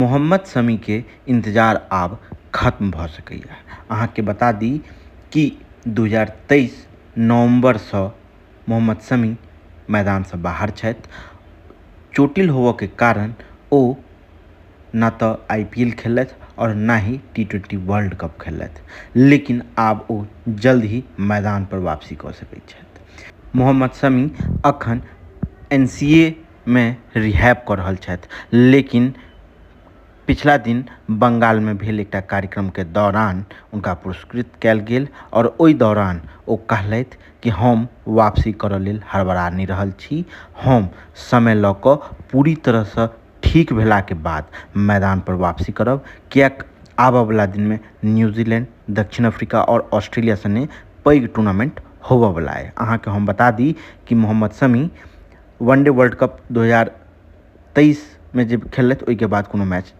मोहम्मद शमी के इंतजार आब खत्म भ सकैया। अहाँके बता दी कि 2023 नवंबर सँ मोहम्मद शमी मैदान से बाहर छथि। चोटिल होबऽ के कारण ओ न तऽ आईपीएल खेललथि और न ही टी20 वर्ल्ड कप खेललथि, लेकिन आब ओ जल्द ही मैदान पर वापसी कऽ सकैत छथि। मोहम्मद शमी अखन एनसीए मे रिहैब कऽ रहल छथि, लेकिन पिछला दिन बंगाल में भेल एकटा कार्यक्रम के दौरान उनका पुरस्कृत कयल गेल और ओहि दौरान ओ कहलथि कि हम वापसी करऽ लेल हड़बड़ा नहि रहल छी, हम समय लऽ कऽ पूरी तरहसँ ठीक भेलाके बाद मैदान पर वापसी करब, किएक आबऽ वाला दिनमे न्यूजीलैंड, दक्षिण अफ्रीका और ऑस्ट्रेलिया सने पैघ टूर्नामेंट होबऽ वाला अइ। अहाँके हम बता दी कि Mohammed Shami one day world cup 2023 मे जे खेललथि ओहिके बाद कोनो मैच